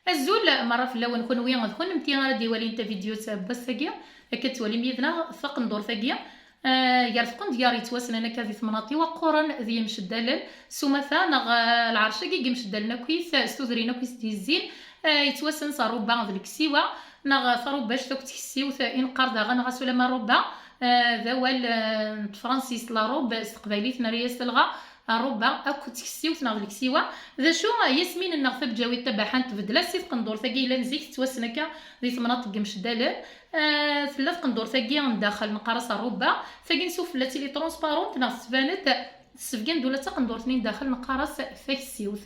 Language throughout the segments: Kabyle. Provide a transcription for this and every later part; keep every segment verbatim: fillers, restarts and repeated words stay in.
Azul merra fell-awen kunwi d kunemti ara d-iwalin tavidyut n wass-agi. Akka tettwalim yid-neɣ taqendurt-agi, eh, gar tqendyar yettwassnen akka di temnaḍt iwaqquren d yimceddalen s umata, neɣ, eh, lɛerc-agi n yimceddalen akkit s tudrin akk i s-d-yezzin, eh, yettwassen s rruba d leksiwa, neɣ tarubact akked tkessiwt i neqqar daɣen, ɣas ulamma rruba, eh, d awal, eh, n tefransist, la robe, s teqbaylit nerra-yas talɣa, rruba akked tkessiwt neɣ d leksiwa. D acu, Yasmin-nneɣ tabǧawit tabaḥant tbeddel-as i tqendurt-agi yellan zik tettwassen akka di temnaḍt n yimceddalen. Eh, tella tqendurt-agi n daxel neqqar-as rruba, tagi n sufella tili transparent neɣ tettban-d tessebgan-d ula d taqendurt-nni n daxel neqqar-as takessiwt.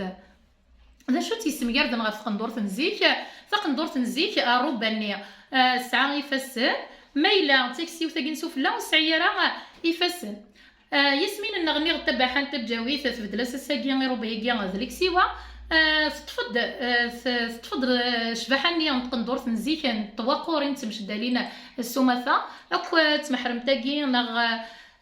D acu tt-yessemgarden ɣef tqendurt n zik? Taqendurt n zik, rruba-nni, eh, tesɛa ifassen, ma yella d takessiwt-agi n sufella ur tesɛi ara, eh, ifassen. Eh, Yasmin-nneɣ nniɣ-d tabaḥant tabǧawit tbeddel-as ass-agi i rruba-agi d leksiwa, eh, teṭṭef-d, eh, t-, teṭṭef-d, eh, ccbaḥa-nni n tqendurt n zik n twaqurin d tmceddalin s umata, akk, eh, d tmeḥremt-agi neɣ,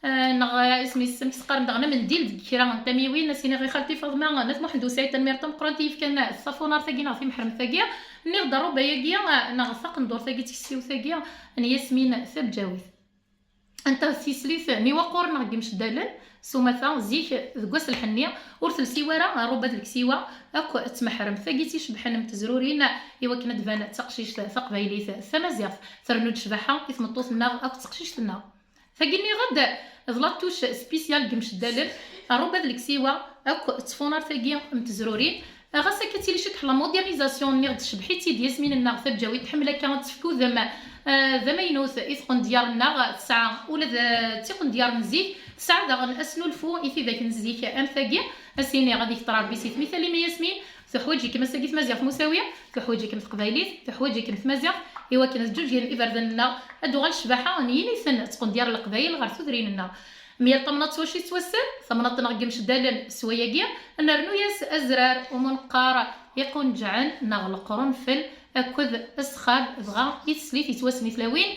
eh, neɣ, eh, isem-is, amek s-qqaren daɣen, amendil deg kra n tamiwin, a s-iniɣ i xalti Faḍma n At Muḥend U Saɛid, tanemmirt tameqqrant i yefkan tafunart-agi neɣ timeḥremt-agi, nniɣ-d rruba-agi, eh, neɣ taqendurt-agi d tkessiwt-agi n Yasmin tabǧawit. Anta tislit n iwaqquren neɣ n yimceddalen s umata, zik deg wass lḥenni ur telsiw ara rruba d leksiwa akk d tmeḥremt-agi tt-icebḥen am tezrurin, i wakken ad d-tban d taqcict taqbaylit tamaziɣt, trennu-d ccbaḥa i tmeṭṭut-nneɣ akk d teqcict-nneɣ. Tagi nniɣ-d d la touche spéciale n yimceddalen, rruba d leksiwa akk d tfunart-agi n tezrurin. Ɣas akka tili ciṭ la modernisation, nniɣ-d tcebbeḥ-itt-id Yasmin-nneɣ tabǧawit, tḥemmel akka ad tefk udem, eh, d amaynut i tqendyar-nneɣ, tesɛa ula d, eh, tiqendyar n zik, tesɛa daɣen asnulfu i tidak n zik am tagi. A s-iniɣ ad ikter Rebbi si tmitalin a Yasmin, teḥwaǧ-ikem ass-agi tmaziɣt Musawi, teḥwaǧ-ikem teqbaylit, teḥwaǧ-ikem tmaziɣt, i wakken ad ǧuǧgen iberdan-nneɣ, ad d-uɣal ccbaḥa n yiniten d tqendyar n leqbayel ɣer tudrin-nneɣ. Myal tamnaḍt s wacu yettwassen, tamnaḍt neɣ n yimceddalen s wayagi, nernu-yas azrar umunqar iqunǧɛen neɣ leqrunfel akked ssxab, dɣa i teslit yettwassen i tlawin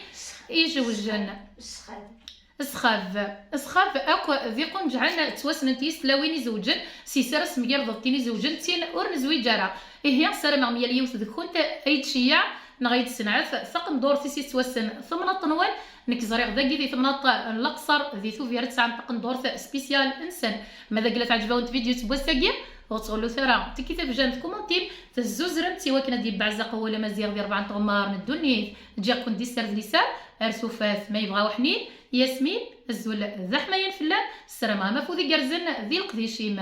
ijewjen. Ssxab. Ssxab akk d iqunǧɛen ttwassnen-t yis tlawin izewǧen, s yisar asemgardeḍ tin izewǧen d tin ur nezwiǧ ara. Ihi, ssarameɣ myal yiwet deg-kunt ay d-tceyyeɛ neɣ ay d-tessenɛet taqendurt-is yettwassen tamnaḍt-nwen. Nekk ẓriɣ dagi di temnaḍt n Leqṣer, di Tubiret, sɛan taqendurt spéciale-nsen. Ma d agla teɛǧeb-awen tvidyut n wass-agi, ur ttɣellut ara tekki tabejant tkumantim, tezzuzrem-tt i wakken ad d-yebbeɛzaq wawal amaziɣ di rebɛa n tɣemmar n ddunit. Ǧǧiɣ-ken di sser d liser, ar tufat ma yebɣa uḥnin. Yasmin, azul d aḥmayan fell-am, ssarameɣ-am afud igerrzen di leqdic-im.